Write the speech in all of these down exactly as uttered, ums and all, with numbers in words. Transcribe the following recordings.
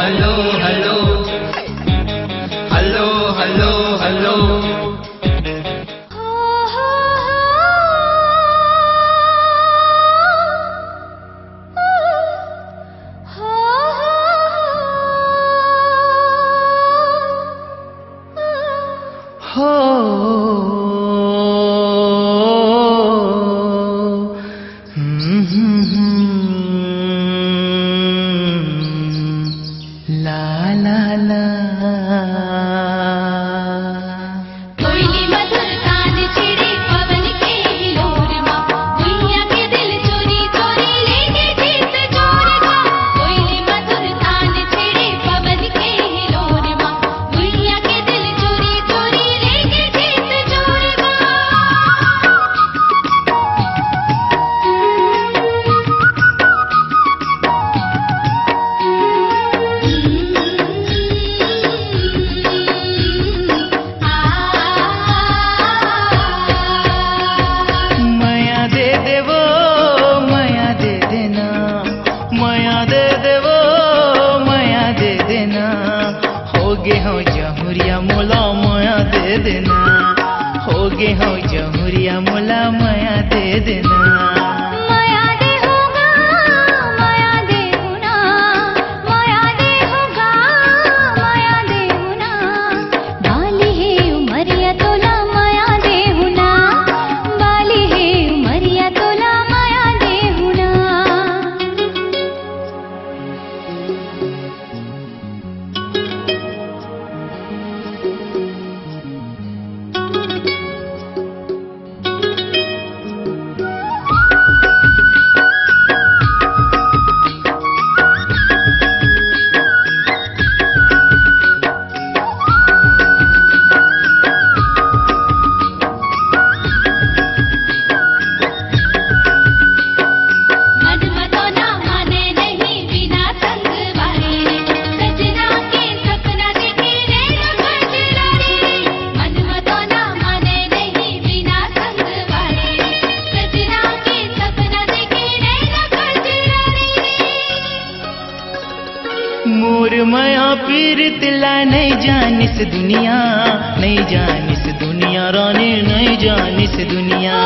Hello, hello, hello, hello, hello. हो। ला, ला, ला। कोयली मधुर तान छेड़े पवन के हिलोर मा, भुइयां के दिल चोरी चोरी लेगे जीत चोर गा। कोयली मधुर तान छेड़े पवन के हिलोर मा, भुइयां के दिल चोरी चोरी लेगे जीत चोर गा। मया दे देवो, मया दे देना, मया दे देवो, मया दे देना। हो गे हंव जहुरिया, मोला मया दे देना। हो गे हंव जहुरिया, मोला मया दे देना। मया दे होगा, मया दे हुना, मया दे होगा, मया दे हुना। बाली हे उमरिया तोला मया दे हुना, बाली हे उमरिया तोला मया दे हुना। मोर मया पीरित ला नइ जानिस दुनिया, नइ जानिस दुनिया रानी, नइ जानिस दुनिया।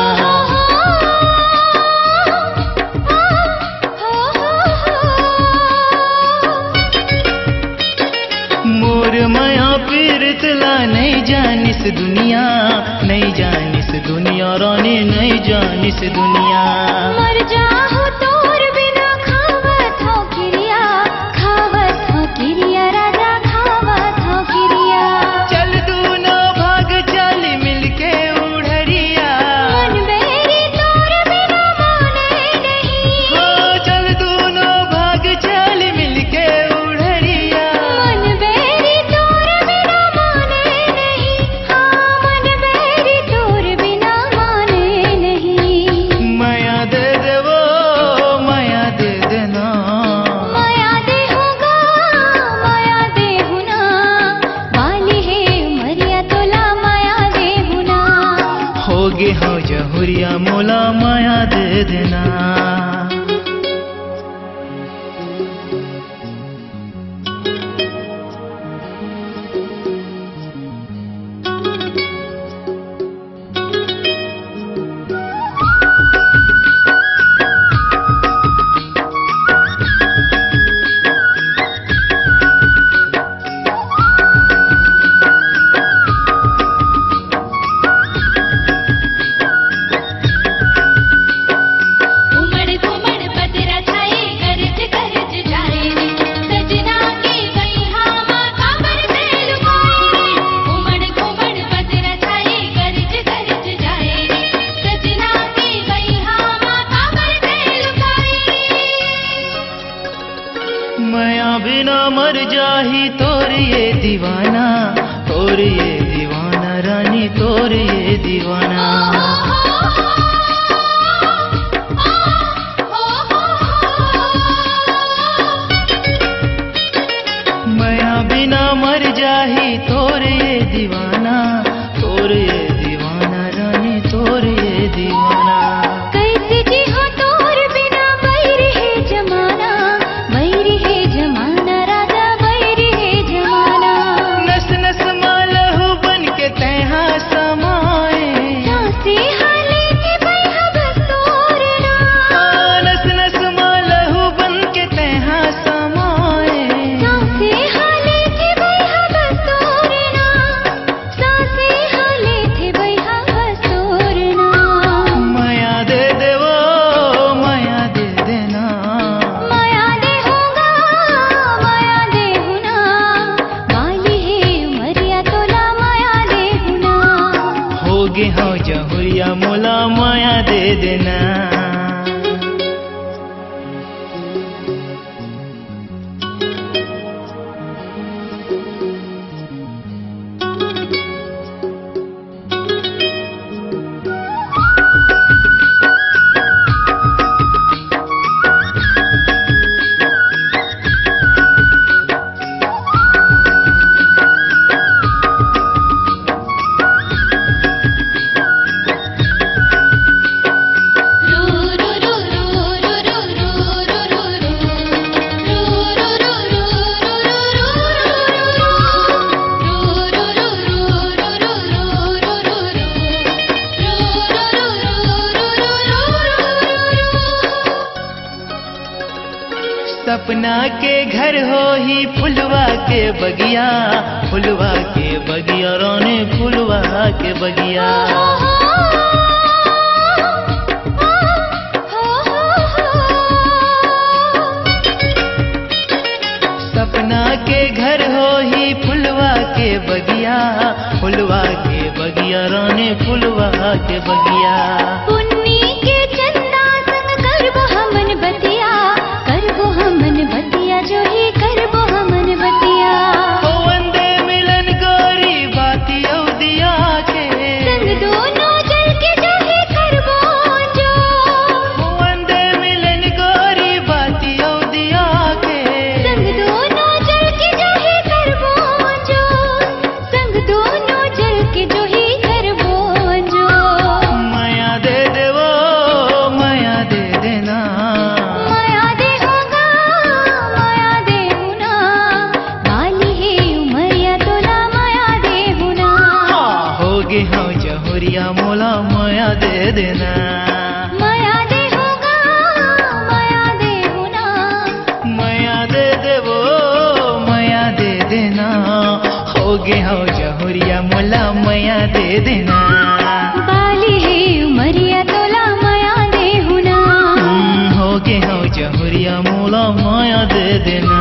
मोर मया पीरित ला नइ जानिस दुनिया, नइ जानिस दुनिया रानी, नइ जानिस दुनिया। मर जाहूं तोर बिना खावत हंव किरिया, खावत हंव किरिया राजा, खावत हंव किरिया। चल दूनो भाग चल मिलके उढ़रिया। मन बैरी तोर बिना माने नहीं। हो चल दूनो भाग चल मिलके उढ़रिया। मन बैरी तोर बिना माने नहीं। हाँ, मन बैरी तोर बिना माने नहीं। मया दे देवो, मया दे देना। मया दे होगा, मया दे हुना। बाली हे उमरिया तोला मया दे हुना। हो गे हंव जहुरिया मोला मया दे देना। उमड़ घुमड़ बदरा छाए, गरज गरज जाए रे, सजना के बइहा मा काबर से लुकाए रे। उमड़ घुमड़ बदरा छाए, गरज गरज जाए रे, सजना के बइहा मा काबर से लुकाए रे। मया बिना मर जाही तोर ये दीवाना, तोर ये दीवाना रानी, तोर ये दीवाना। मया बिना मर जाही तोर ये दीवाना, तोर ये दीवाना रानी, तोर ये दीवाना। कैसे जी हो तोर बिना, बैरी हे जमाना, बैरी हे जमाना राजा, बैरी सपना के घर होही फुलवा के बगिया, फुलवा के बगिया रानी, फुलवा के बगिया। सपना के घर होही फुलवा के बगिया, फुलवा के बगिया रानी, फुलवा के बगिया। पुन्नी के चंदा संग करबो हमन बतिया, करबो हमन बतिया, जो ही करबो हमन बतिया। पवन दे मिलन गोरी बाती अउ दिया के। संग दोनों जल के जो ही करबो जो। पवन दे मिलन गोरी बाती अउ दिया के। संग दोनों जल के जो ही करबो जो। संग दोनों जल के जो ही करबो जो। मया दे देवो, मया दे देना। मया दे होगा, मया दे हुना। बाली हे उमरिया तोला मया दे हुना। हाँ, होगे हव जहुरिया मोला मया दे देना। मया दे होगा, मया दे हुना। मया दे देवो, मया दे देना। होगे हव जहुरिया मोला मया दे देना। बाली हे उमरिया तोला मया दे हुना। हम्म, होगे हव जहुरिया मोला मया दे देना।